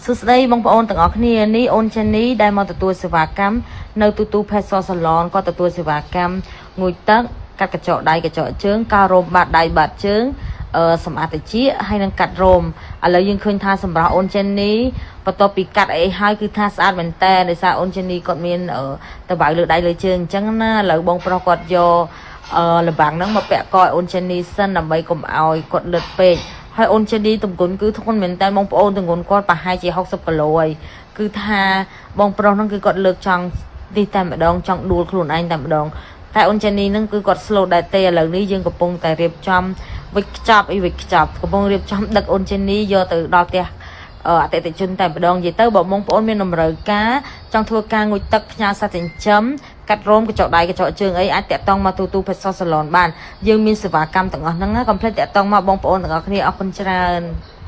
សួស្តីបងប្អូនទាំងអស់គ្នានេះអូនចានីដែលមកទទួលសេវាកម្មនៅទូទូផេតសសាឡនក៏ទទួលសេវាកម្មងូតទឹកកាត់កញ្ចក់ដៃកញ្ចក់ជើងការរោមបាតដៃបាតជើងអឺសម្អាតតិចហើយនឹងកាត់រោមឥឡូវយើងឃើញថាសម្រាប់អូនចេននីបន្ទាប់ពីកាត់អីហើយគឺថាស្អាតមែនតើដោយសារអូនចេននីគាត់មានតបៅលើដៃលើជើងអញ្ចឹងណាឥឡូវបងប្រុសគាត់យកអឺលបាំងហ្នឹងមកពាក់កឲ្យអូនចេននីសិនដើម្បីកុំឲ្យគាត់លិតពេកហើយអូនចេននីទម្ងន់គឺធ្ងន់មែនតើបងប្អូនទម្ងន់គាត់ប្រហែលជា60គីឡូហើយគឺថាបងប្រុសហ្នឹងគឺគាត់លើកចង់នេះតែម្ដងចង់ដួលខ្លួនឯងតែម្ដងតែអូនចេននីហ្នឹងគឺគាត់ slow ដែរទេឥឡូវនេះយើងកំពុងតែរៀបចំវិចខ្ចប់អីវិចខ្ចប់កំពុងរៀបចំដឹកអូនចេននីយកទៅដល់ផ្ទះអតិថិជនតែម្ដងនិយាយទៅបើបងប្អូនមានតម្រូវការចង់ធ្វើការងូតទឹកផ្ញើសត្វចិញ្ចឹមកាត់រោមកញ្ចក់ដៃកញ្ចក់ជើងអីអាចតាក់ទងមកទូទូផេតសសាឡនបានយើងមានសេវាកម្មទាំងអស់ហ្នឹងណាកុំភ្លេចតាក់ទងមកបងប្អូនទាំងអស់គ្នាអរគុណច្រើន។